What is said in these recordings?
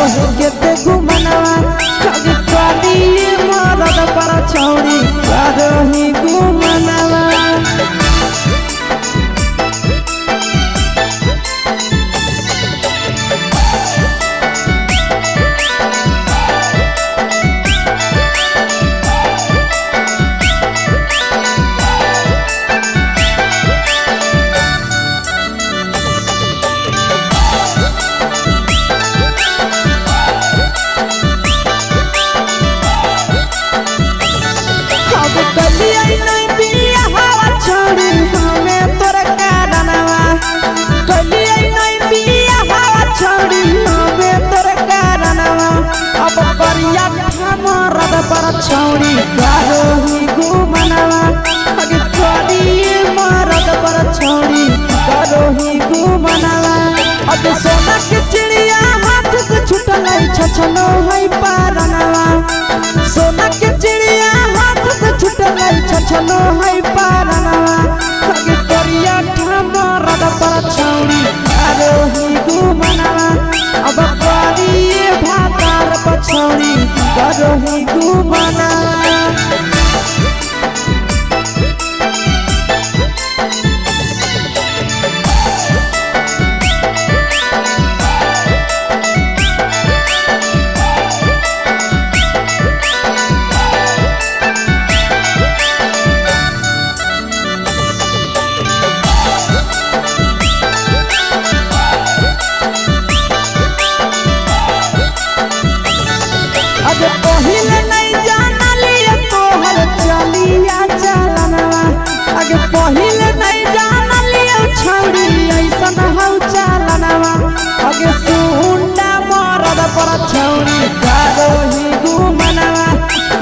करो केते गुमनवा अगे करी मरद पर छौड़ी करो ही गुमनवा। अब कलिया नहीं बिया हवा छोड़ी हमें तोर कारणवा कलिया नहीं बिया हवा छोड़ी हमें तोर कारणवा अब करिया मरद पर छोड़ी करो ही गुमनवा अगे करी मरद पर छोड़ी करो ही गुमनवा। अब सोना के चिड़िया हाथ से छुटल छछनो है पारनवा सोना के चिड़िया हाथ से छुटल छछनो है पारनवा अगे करिया मरद पर छौड़ी करो ही गुमनवा अब करिए भातार पर छौड़ी करो ही गुमनवा। अब पहिले नहीं जानलिए तोहर चलिया चलनवा अगे पहिले नहीं जानलिए छौड़ी ऐसन हौ चलनवा अगे सुंडा मरद पर छौड़ी करो ही गुमनवा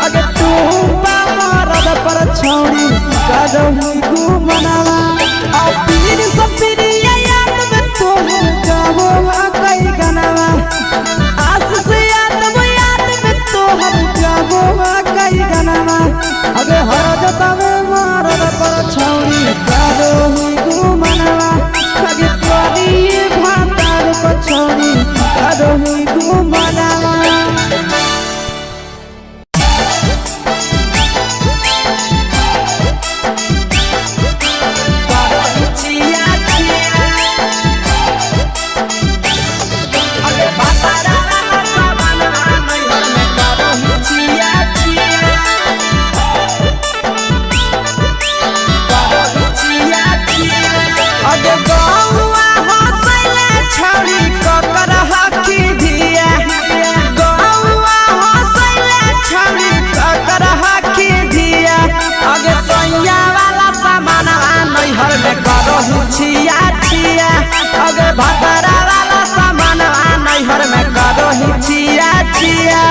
अगे टूपा मरद पर छौड़ी करो ही गुमनवा। आ पीर सपिरिया याद में तोहर गावो कई गनवा आस से याद में याद में तोहर गावो कई गनवा अगे हर जतावे मरद पर छौड़ी करो ही गुमनवा अगे करी भातार पर छौड़ी करो ही गुमनवा। अगे गौआ हंसैले छौड़ी ककर हकी धिया गौआ हंसैले छौड़ी ककर हकी धिया अगे सैया वाला सामानवा नैहर में करहु छिया छिया अगे भतरा वाला सामानवा नैहर में करहु छिया छिया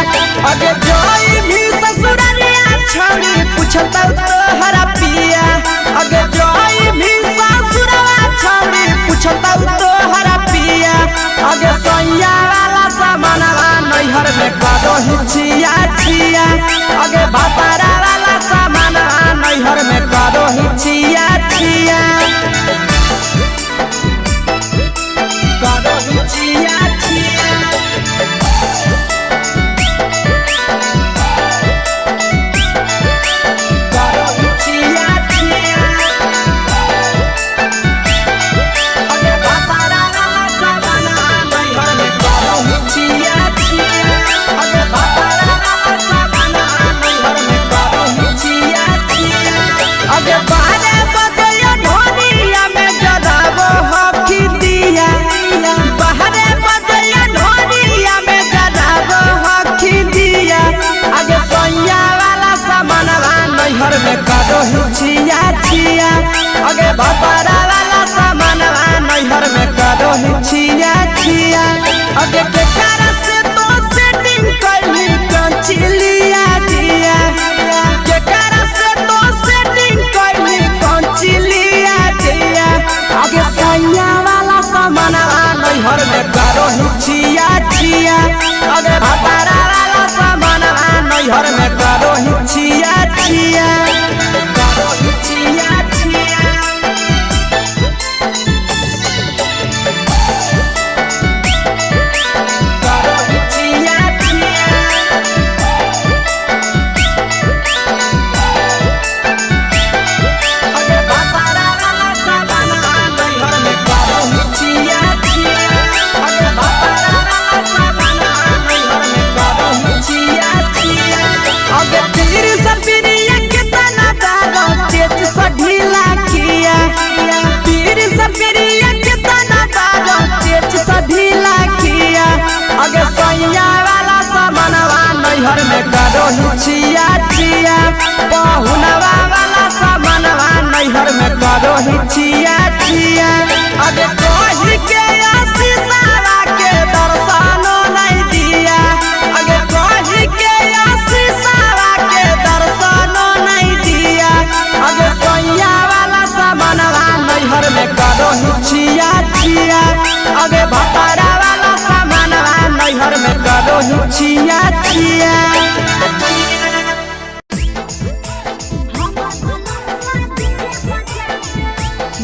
अगे जोई भी ससुरलिया छौड़ी पूछतौ तोहरा पिया अगे जोई भी ससुरवा छौड़ी पूछतौ तोहरा पिया अगे सैया वाला सामानवा नैहर में करहु छिया छिया अगे भतरा वाला सामानवा नैहर में करहु छिया छिया करहु छिया छिया करहु छिया छिया अगे भतरा वाला सामानवा नैहर में करहु छिया छिया अगे भतरा वाला सामानवा नैहर में करहु छिया छिया अगे बारे बजैया ढोलिया में जराबो हकी दिया बाहरे बजैया ढोलिया में जराबो हकी दिया अगे सैया वाला सामानवा नैहर में करहु छिया छिया अगे भतरा वाला सामानवा नैहर में करहु छिया छिया अगे केकरा से तो सेटिंग कैली कंचिलिया दिया केकरा से तो सेटिंग कैली कंचिलिया दिया अगे सैया वाला सामानवा नैहर में करहु छिया छिया अगे भतरा वाला सामानवा नैहर में करहु छिया छिया करहु छिया छिया नैहर में करो ही छिया छिया। पहुनवा वाला सामानवा नैहर में करो ही छिया छिया। अरे कही के आशीषावा के दर्शनो नहीं दिया। अरे कही के आशीषावा के दर्शनो नहीं दिया। अरे सैया वाला सामानवा नैहर में करो ही छिया छिया। अरे भतारा वाला सामानवा नैहर में करो ही छिया छिया।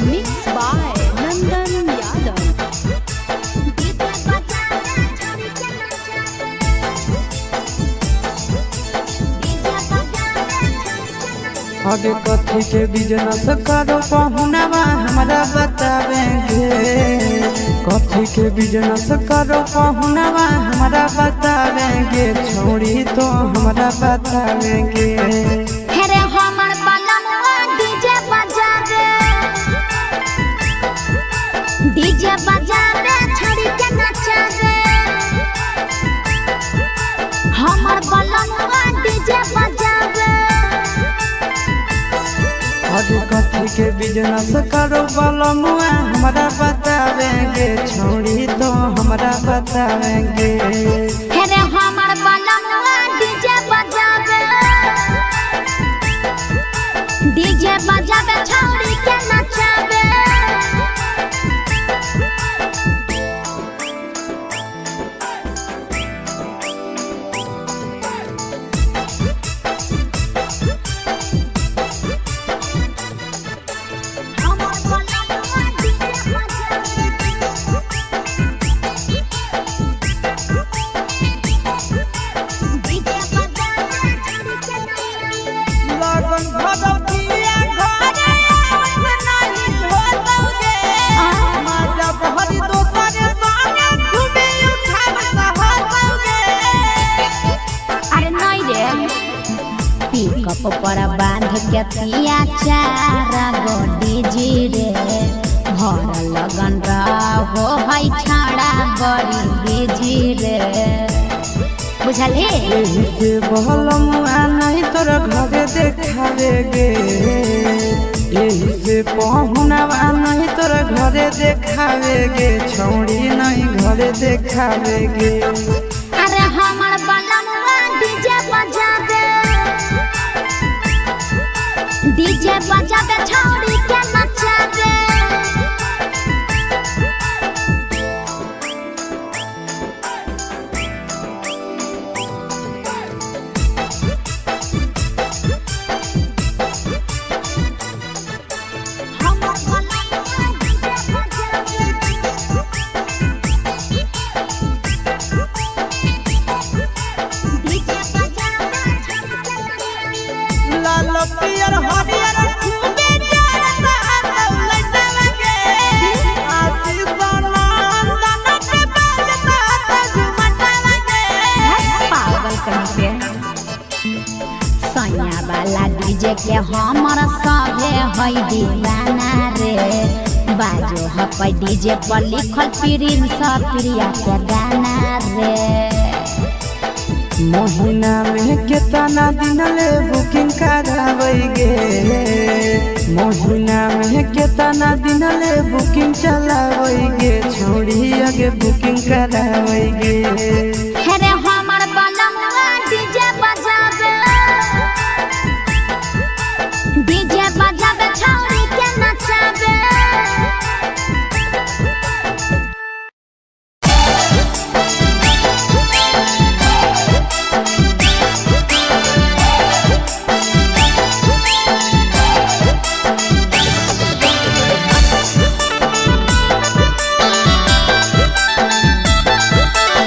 Mix by Nandan Yadav. अबे कथी के बिजनेस करो पहुनावा हमरा बतावेंगे। कथी के बिजनेस करो पहुनावा हमरा बतावेंगे। छोड़ी तो हमरा बतावेंगे। हेरे हमर बलमुआ डीजे बजावे, डीजे बजावे छड़ी के नचावे। हमर बलमुआ डीजे बजावे। अबे कथी के बिजनेस करो बलमुआ हमरा बतावेंगे। छोड़ी तो हमरा बतावेंगे। हेरे हमर बलमुआ डीजे बजावे, डीजे बजावे छड़ी के नचावे। हमर बलमुआ डीजे बजावे। डीजे बजावे छड़ी के नचावे। लगन भगवतिया घरे आवत नाही होतौगे। माजा बहरी दोसर संगे घूमे उठावत होतौगे। अरे नहीं रे, पिकअप पर बांध के पिया चार गो डीजे रे। भर लगन रहो है छाड़ा बड़ी बिजी रे, बुझलही। एही से बहलमुआ नहीं तोर घरे देखावेगे। एही से पहुनावा नहीं तोर घरे देखावेगे। छौड़ी नहीं घरे देखावेगे। अरे हमर बलमुआ डीजे बजावे, डीजे बजावे छौड़ी के नचावे। हमर बलमुआ डीजे बजावे। डीजे बजावे छौड़ी के नचावे। लाल पियर हरियर खूबे जरता दौलत लगे। आशीष नंदन के बाजता झुमट लगे। पागल कहीं पे सैया वाला डीजे के हमर सभे है दीवाना रे। बाजो हपै डीजे पर लिखल प्रिंस प्रिया के गाना रे। महीना में केतना दिन ले बुकिंग कराबैगे। महीना में केतना दिन ले बुकिंग चलाबैगे। छोड़ी आगे बुकिंग कराबैगे। हेरे हमर बलमुआ डीजे बजावे, डीजे बजावे छौड़ी के नचावे। रे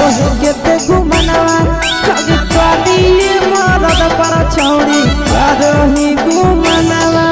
करो ही केते गुमनवा अगे करी मरद पर छौरी करो ही गुमनवा।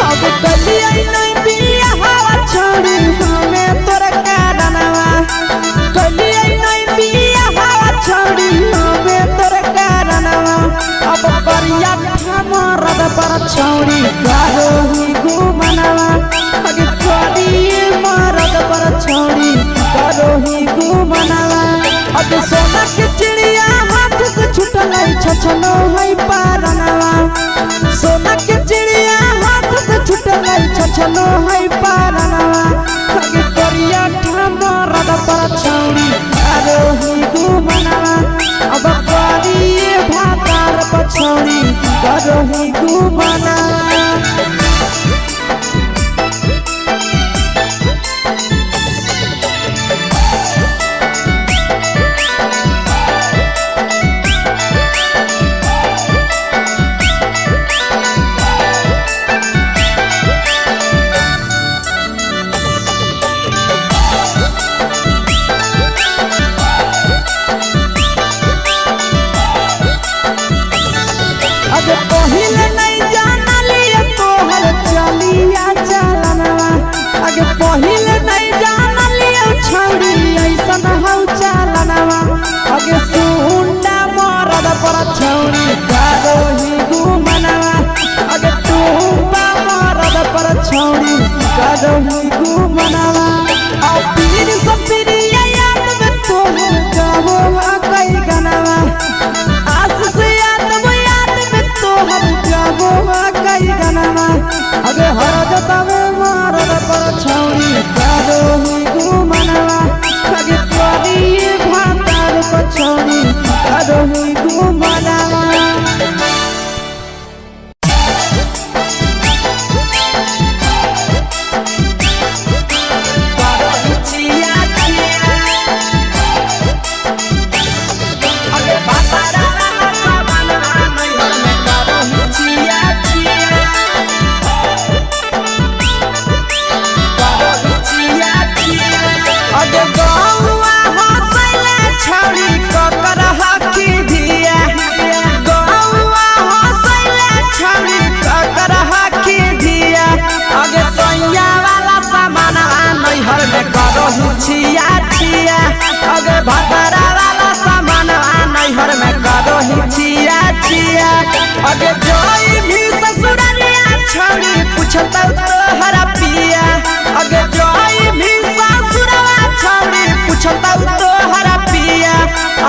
अब कलिया नहीं बिया हवा छोड़ी हमें तोर कारणवा कलिया नहीं बिया हवा छोड़ी हमें तोर कारणवा अब करिया मरद पर छोड़ी करो ही गुमनवा अगे करी मरद पर छोड़ी करो ही गुमनवा। अब सोना के चिड़िया हाथ से छुटल छछनो है पारनवा सोना के चिड़िया हाथ से छुटल छछनो है पारनवा अगे करिया मरद पर छौरी करो ही गुमनवा अब करी भातार पर छौरी करो ही गुमनवा। अब पहिले नहीं जानलिए तोहर चलिया चलनवा अगे पहिले नहीं जानलिए छौरी ऐसन हौ चलनवा अगे सुंडा मरद पर छौरी करो ही गुमनवा अगे टूबा मरद पर छौरी करो ही गुमनवा। आ पीर सपिरिया याद में तोहर गावो कई गनवा आस से याद में याद में तोहर गावो कई गनवा अगे हर जतावे मरद पर छौरी करो ही गुमनवा अगे तोरी भातार पर छौरी करो ही गुमनवा। छिया छिया अगे भातारा वाला सामानवा नैहर में करो ही छिया छिया करो ही छिया छिया। अगे गौआ हंसैले छौरी ककर हकी धिया गौआ हंसैले छौरी ककर हकी धिया अगे सैया वाला सामानवा नैहर में करो ही छिया छिया अगे भतरा वाला सामानवा नैहर में करो ही छिया छिया। अगे जोई भी ससुररिया छौरी पूछतौ तोहरा पिया अगे जोई भी ससुरवा छौरी पूछतौ तोहरा पिया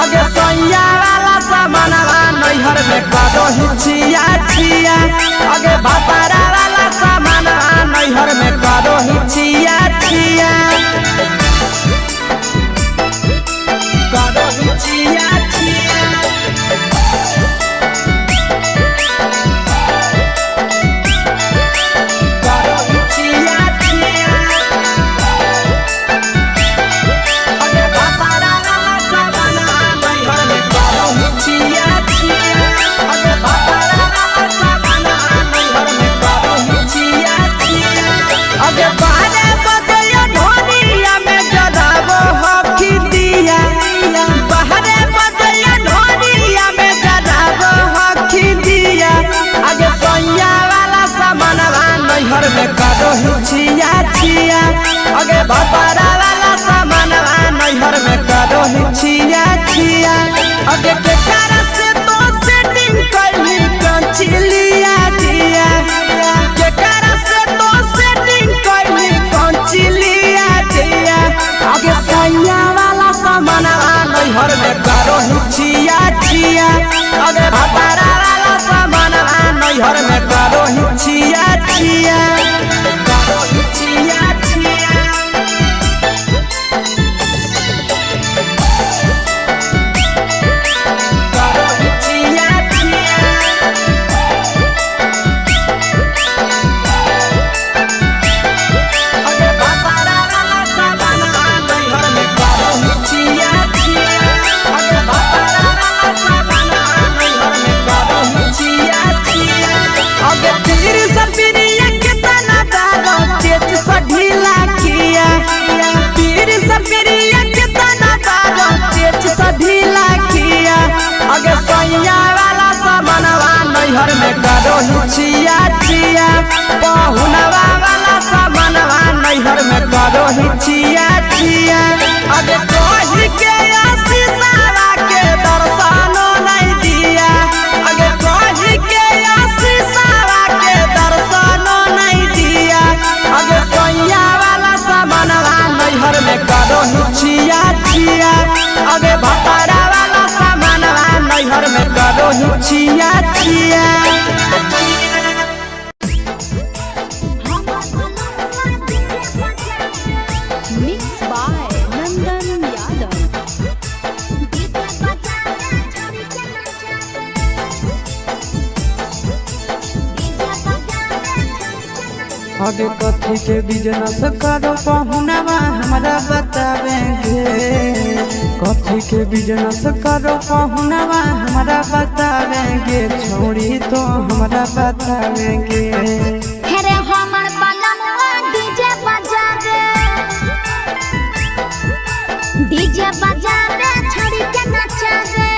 अगे सैया वाला सामानवा नैहर में करो ही छिया छिया अगे भतरा वाला सामानवा नैहर में करो ही छिया छिया करो ही छिया छिया करो ही छिया छिया। अगे भातारा वाला सामानवा नैहर में करो ही छिया छिया अगे भातारा वाला सामानवा नैहर में करो ही छिया छिया। अगे बारे बजयो ढोलिया में जराबो हकी दिया बाहरे बजयो ढोलिया में जराबो हकी दिया अगे सैया वाला सामानवा नैहर में करो ही छिया छिया अगे भातारा वाला सामानवा नैहर में करो ही छिया छिया। अगे केकर से तो सेटिंग कैली कंचिलिया दिया केकर से तो सेटिंग कैली कंचिलिया दिया अगे सैया वाला सामानवा नैहर में करो ही छिया छिया अगे भातारा वाला सामानवा नैहर में करो ही छिया छिया करो ही छिया छिया करो ही करो ही छिया छिया। Mix by Nandan Yadav. अरे कथी के बिजनेस करो पहुनवा हमरा बतावेंगे, कथी के बिजनेस करो पहुनवा हमरा बतावेंगे, छोड़ी तो हमरा बतावेंगे। हेरे हमर बलमुआ डीजे बजावे, डीजे बजावे छड़ी के नचावे।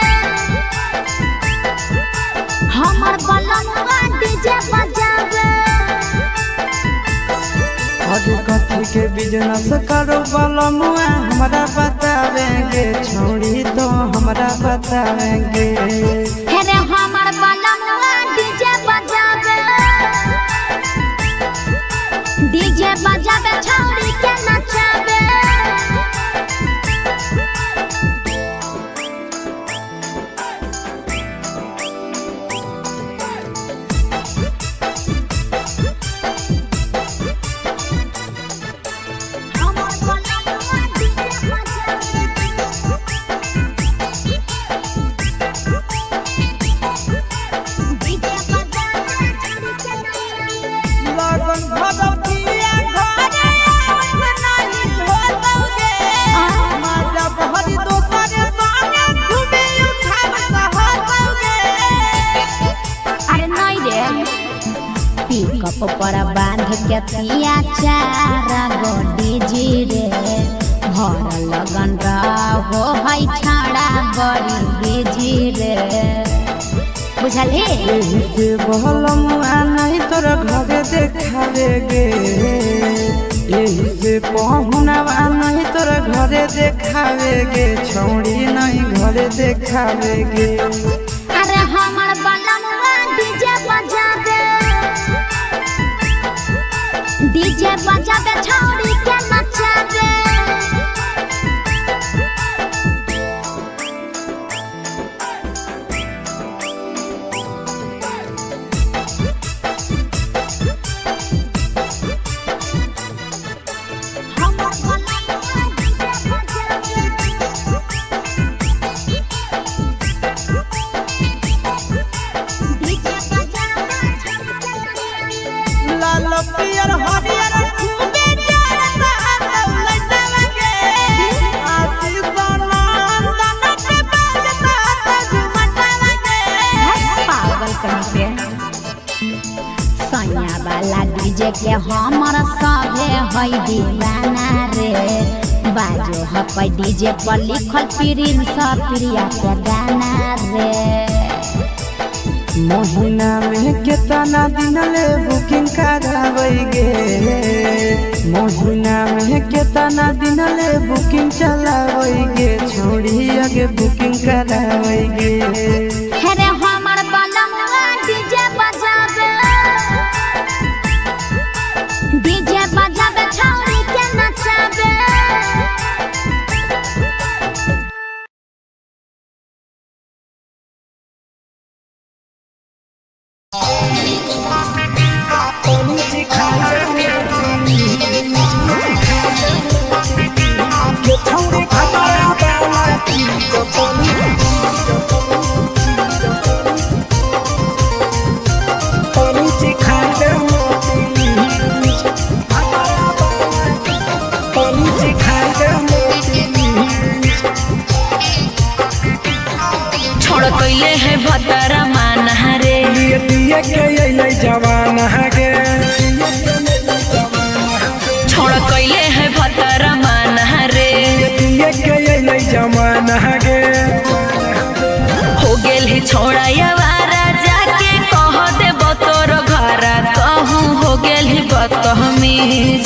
हमर बलमुआ डीजे बजावे। अरे कथी के बिजनेस करो बलमुआ हमरा बतावेंगे, छोड़ी तो हमरा बतावेंगे। हेरे हमर बलमुआ डीजे बजावे, डीजे बजावे छड़ी के नचावे। हमर बलमुआ डीजे बजावे। डीजे बजावे छड़ी के नचावे। लगन भगवतिया घरे आवत नाही होतौगे, माजा बहरी दोसर संगे घूमे उठावत होतौगे। अरे नहीं रे, पिकअप पर बांध के तिया चार गो डीजे रे, भर लगन रहो है छाड़ा बड़ी बिजी रे, बुझलही। एही से बहलमुआ नहीं तोरा घरे देखावेगे, एही से पहुनवा नहीं तोरा घरे देखावेगे, छौड़ी नहीं घरे देखावेगे। अरे हमर बलमुआ डीजे बजावे, डीजे बजावे छौड़ी के नचावे। हमर बलमुआ डीजे बजावे। डीजे बजावे छौड़ी के नचावे। लाल पियर हरियर खूबे जरता लौलैतावे, आशीष नंदन के बजता झुमटावे। पागल कहीं पे सैया वाला डीजे के हमर सभे है दीवाना रे, बाजो हपै डीजे पर लिखल प्रिंस प्रिया के गाना रे। महीना में केतना दिन ले बुकिंग करावेगे, महीना में केतना दिन ले बुकिंग चलावेगे, छोड़ी आगे बुकिंग करावेगे। हेरे हमर बलमुआ डीजे बजावे, डीजे बजावे छौड़ी के नचावे। छोड़ कैले है भतरा माना रे, लिए दिए के अइलै जवाना गे, छोड़ कैले है भतरा माना रे, दिए के अइलै जवाना गे। हो गेल है छोड़ा यवारा जाके कह दे तोर घरा, कहूँ हो गेल है बदतमीज,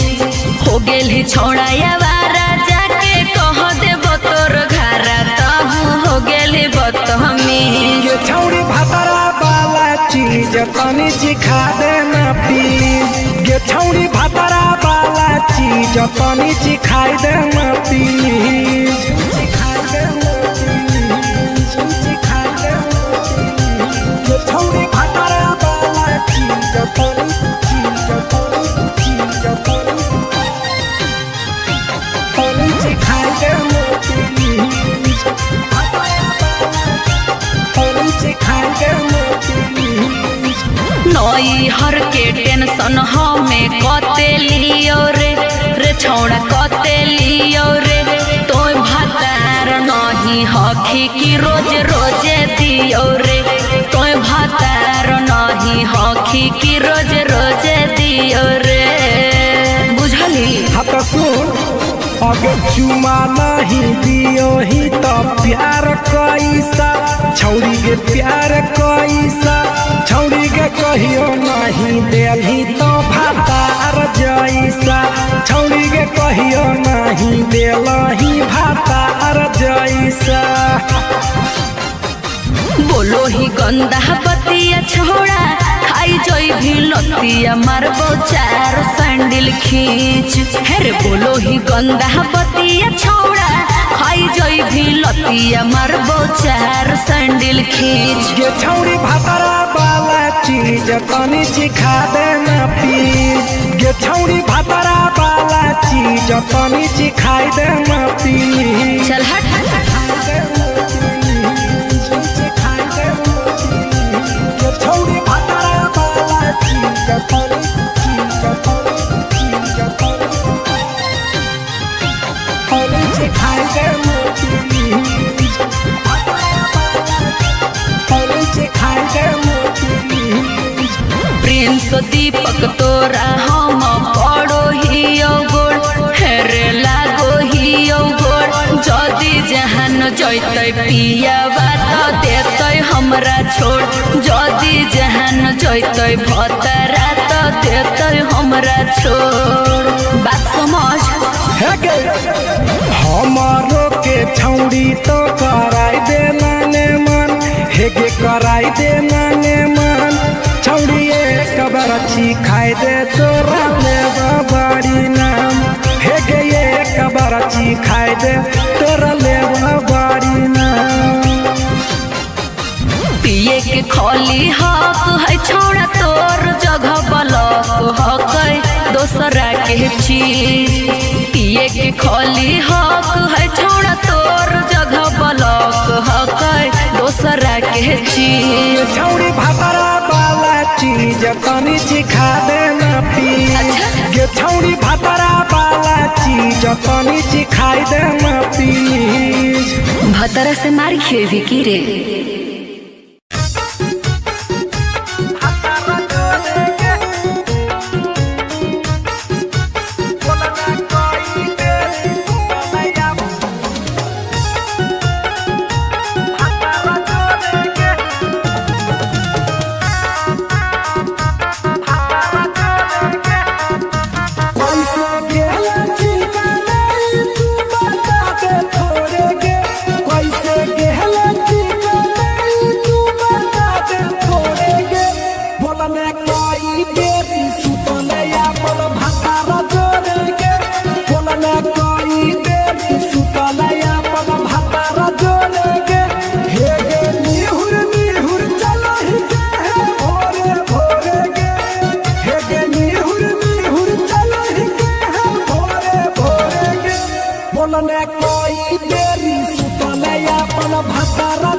हो गेल है छोड़ा यवारा जाके कह दे तोर घरा, कहूँ हो गेल है बदतमीज। ये छौड़ी भतरा वाला चीज तनी सिखा देना प्लीज, ये छौड़ी भतरा वाला चीज तनी सिखाई देना प्लीज। सिखाई देना प्लीज, सिखाई देना प्लीज। छौरी भातारा वाला चीज तनी चीज तनी चीज तनी तनी चिखाई दे ना प्लीज। तनी चिखाई दे ना प्लीज। नई हर के टेंशन हमें कते लियो रे, रे छौड़ा कते लियो रे। तोय भातार नहीं हखी की रोज रोजे दियो रे। तोय भातार नहीं हखी की रोज रोजे दियो रे। बुझली? हाँ तो सुन, अगर चुमा नहीं दियो ही तो प्यार कैसा छौरी के, प्यार कैसा छौरी के, कहियो नहीं देलही तो भातार जैसा। छौरी के कहियो नहीं देलही भातार जैसा। बोलो ही गंदा बतिया छोड़ा, खाई जोई भी लतिया, मारबो चार सैंडल खींच। हेरे बोलो ही गंदा बतिया छोड़ा, खाई जोई भी लतिया, मारबो चार सैंडल खींच। ये छौरी भातारा वाला चीज तनी चिखा देना प्लीज। ये छौरी भातारा वाला चीज तनी चिखाई देना प्लीज। चल हट। ये छौरी भातारा वाला चीज तनी चीज तनी चीज तनी तनी चिखाई देना प्लीज। तनी चिखाई देना प्लीज। प्रिंस दीपक तोरा हम पड़ो हियो गोड़, हेरे लागो हियो गोड़। जदि जहान जैतै पियावा त देतै हमरा छोड़। जदि जहान जैतै भतरा त देतै हमरा छोड़। बात समझ। हे गे, हमारो के छौरी तो कराई दे नाने मन। हे गे कराई दे नाने मन। छौरी एक बार खाई दे तोरा ले बाड़ी नाम। हे गे एक बार खाई दे तोरा ले बाड़ी नाम। पिए के खोली हक है छोड़ा, तोर जगह बलक हक है दोसरा के चीज। पिए के खोली हक है छोड़ा, तोर जगह बलक हक है दोसरा के चीज। छौरी भातारा वाला चीज तनी चिखा देना प्लीज। अच्छा। गे छौरी भातारा वाला चीज तनी चिखाई देना प्लीज। भतरा से मार खेबी की रे? कैसे गेला ठिकाना तू बता दे थोड़े गे। कैसे गेला ठिकाना तू बता दे थोड़े गे। बोलने कोई बेरी सुतले अपन भातारा जोड़े गे। बोलने कोई बेरी सुतले अपन भातारा जोड़े गे। हे गे निहुर निहुर चलो ही गे हे भोरे भोरे गे। हे गे निहुर निहुर चलो ही गे हे भोरे भोरे गे। बोलने कोई बेरी सुतले अपन भातारा